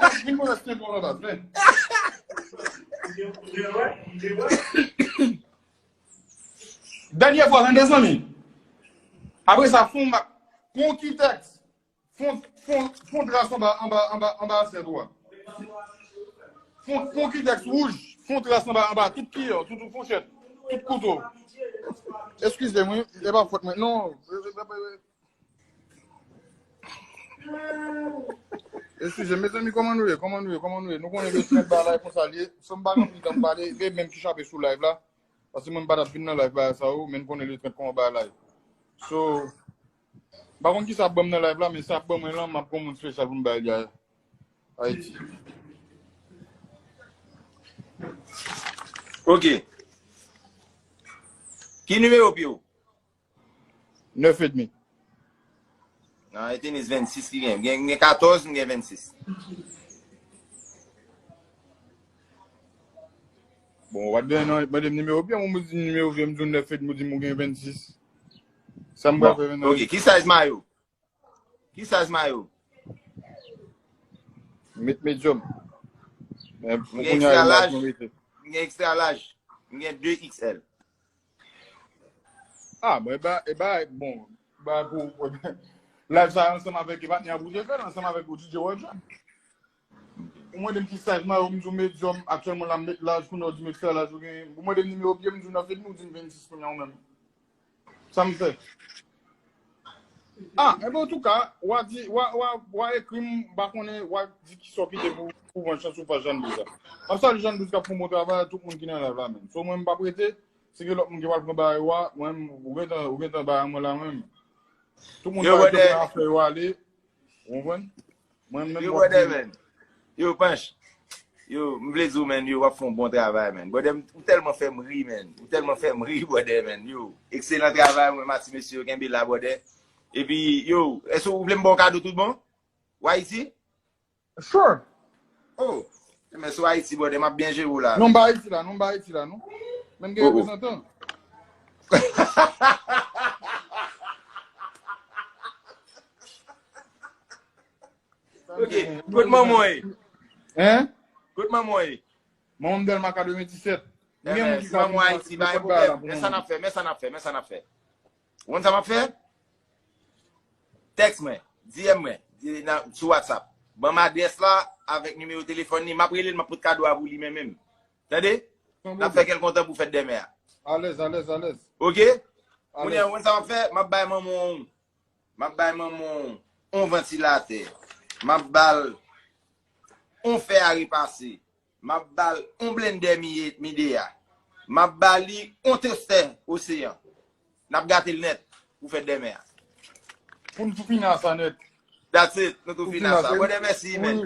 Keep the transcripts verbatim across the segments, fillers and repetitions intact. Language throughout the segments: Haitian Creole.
vin, vin, vin, vin, vin, vin, vin. Dènyè fwa, tande, zanmi. Apre sa, fon mak, fon kitèks, fon, fon, fon tras anba, anba, anba, anba asèt ou a. Fon, fon kitèks wouj, fon tras anba, anba tout kiyè, tout, tout fouchèt, tout kouto. Eskize m, wi, e pa fòt mwen. Non. Eskize, mezanmi, kòman nou ye? Kòman nou ye? Kòman nou ye? Nou konnen ke trèt bagay konsa l ye. San m pa gen anpil tan m pale, e menm ki chape sou live la. Paske mwen m pa t ap vin nan live bagay sa yo, men m konnen le trèt kòman bagay la ye. So, m pa konn kisa ap ban m nan live la, men sa ap ban mwen lan, m ap gon moun spesyal pou m bay li a Ayiti. Ok. Ki nimewo pye w? Nèf edmi. Nan, e tenis vennsis ki gen. Gen, gen katòz, m gen vennsis. Bon, w ap gen nan mande m nimewo pye m, ou di nimewo pye m, di w nèf edmi, ou di m ou gen vennsis. Sa m pral fè menm? Ok, ki size mayo? Ki size mayo? M met medium. Men pou kounye a, e laj mwen mete. M gen extra laj. M gen de X L. Ah, mwen ba, e ba, bon, ba pou, live sa ansanm avèk e patnè a pou te fè l, ansanm avèk ou D J Roger. Ou mande m ki size mayo, m di w medium, aktyèlman la m met laj, kounye a w di m extra laj, ou gen, ou mande m nimewo pye m, m di w nèf edmi, ou di m vennsis kounye a ou menm. Sa m fè? Ah, enben, antouka, w a di, w a, w a, w a ekri m, m pa konnen, w a di kisa w kite pou, pou pran chans ou fas Jean Douze la. M ap salye Jean Douze k ap fè yon bon travay, tout moun ki nan live la menm. So, mwen, m p ap rete, si gen lòt moun ki pral pran bagay yo a, mwen, ou gentan, ou gentan bay mwen la menm. Tout moun pral tou pran afè yo ale, ou konprann? Mwen menm, yo, brother, man. Yo, Panch. Yo, m vle di w, man, yo, w ap fè yon bon travay, man. Brother, ou tèlman fè m ri, man. Ou tèlman fè m ri, brother, man. Yo, ekselan travay, mwen, mati mesye, yo, kenbe la, brother. Epi, yo, èske ou vle m ba w kado tout bon? Ou Ayiti? Sure. Oh, men si w Ayiti, brother, m ap byen jere w la. Non, m pa Ayiti la, non, m pa Ayiti la, non. Men m gen reprezantan. Ok, kot manman w ye? Hein? Kot manman w ye? Manman m Dèlma katrevendiset. M gen moun ki ka vin nan, nan kòd bagay la pou manman m. Men sa n ap fè, men sa n ap fè, men sa n ap fè. Ou konn sa m ap fè? Tèks mwen, D M mwen, di- nan- sou WhatsApp. Ban m adrès la avèk nimewo telefòn li. M ap rele l, m ap pot kado a pou li menm menm. Tande? N ap fè kè l kontan pou fèt dèmen an. Alèz, alèz, alèz. Oke? Kounye a, ou konn sa m ap fè? M ap bay manman w, m ap bay manman w yon vantilatè. M ap ba l yon fè a repase. M ap ba l yon blendè Mide a. M ap ba li yon tostè Oseyan. N ap gate l nèt pou fèt dèmen an. Pou n tou fini a sa nèt. That's it. Nou tou fini a sa. Brother, mèsi, man.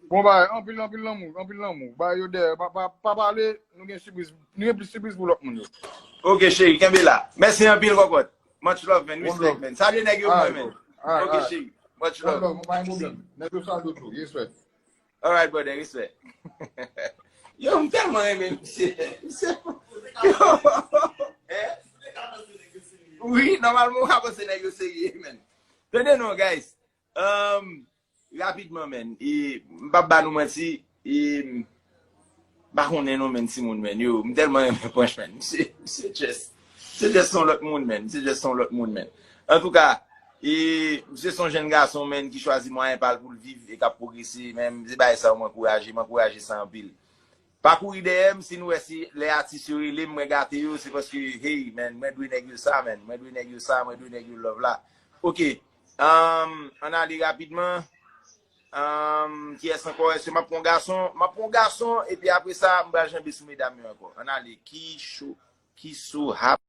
Bon bagay, anpil, anpil lanmou, anpil lanmou. Ba yo dèyè, pa, pa, pa pale, nou gen sipriz, nou gen plis sipriz pou lòt moun yo. Ok, cheri, kenbe la. Mèsi anpil, kòkòt. Much love, man. Respect, man. Salye nèg yo pou mwen, man. Ok, cheri. Much love. One love, pa gen pwoblèm. Nèg yo salye w tou. Respect. Alright, brother, respect. Yo, m tèlman renmen misye. Misye. Yo. Eh? Wi, nòmalman, w ka panse nèg yo serye, man. Tande non, guys. Um, rapidman, man. E, m p ap ba nou manti. E, m pa konnen non, man, timoun, man. Yo, m tèlman renmen Panch, man. Misye, misye just, misye just son lòt moun, man. Misye just son lòt moun, man. Antouka, e, misye son jenn gason, man, ki chwazi mwayen pa l pou l viv e k ap pwogrese, man. Se bagay sa yo m ankouraje, m ankouraje sa anpil. Pa kouri dèyè m, si nou wè se lè atis yo rele m, mwen gate yo, se paske, hey, man, mwen dwe nèg yo sa, man. Mwen dwe nèg yo sa, mwen dwe nèg yo love la. Ok. Um, ann ale rapidman. Um, kiyès ankò? Èske m ap pran gason? M ap pran gason, epi apre sa, m pral janbe sou medam yo ankò. Ann ale. Ki cho, ki so hap